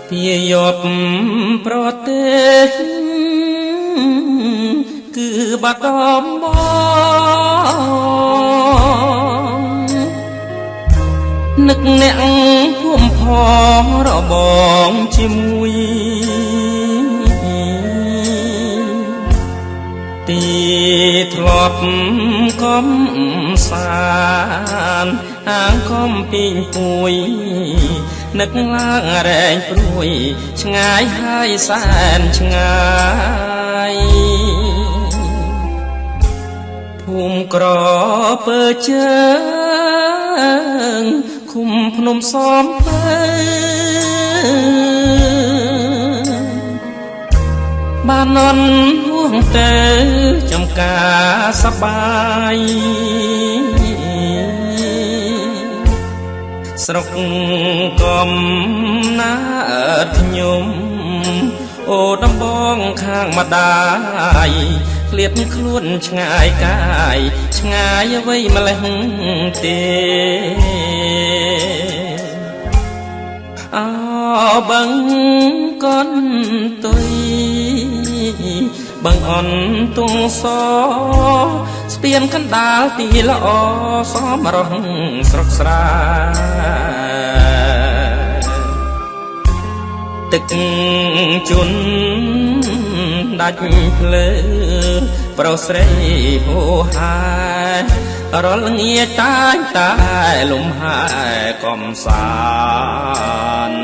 ពីយប់ប្រទេសគឺបាត់ដំបងនឹកអ្នកភូមិផងរបងជាមួយទីធ្លាប់កំសានអាងកំពីងពួយនឹកឡើងរែងព្រួយឆ្ងាយហើយសែនឆ្ងាយភូមិក្រពើជើងឃុំភ្នំសំពៅបាននន់ហួងទៅចំការសបាយស្រុកកំណើតខ្ញុំអូដំបងខាងម្ដាយឃ្លាតខ្លួនឆ្ងាយកាយឆ្ងាយអ្វីម្លេះទេអោបឹងកន្ទុយបឹងអន់ទុងសស្ពានកណ្ដាលទីល្អសមរស់ស្រុកស្រាទឹកជន់ដាច់ភ្លើប្រុសស្រីហូហែរលងាតែតែលំហែកំសាន្ត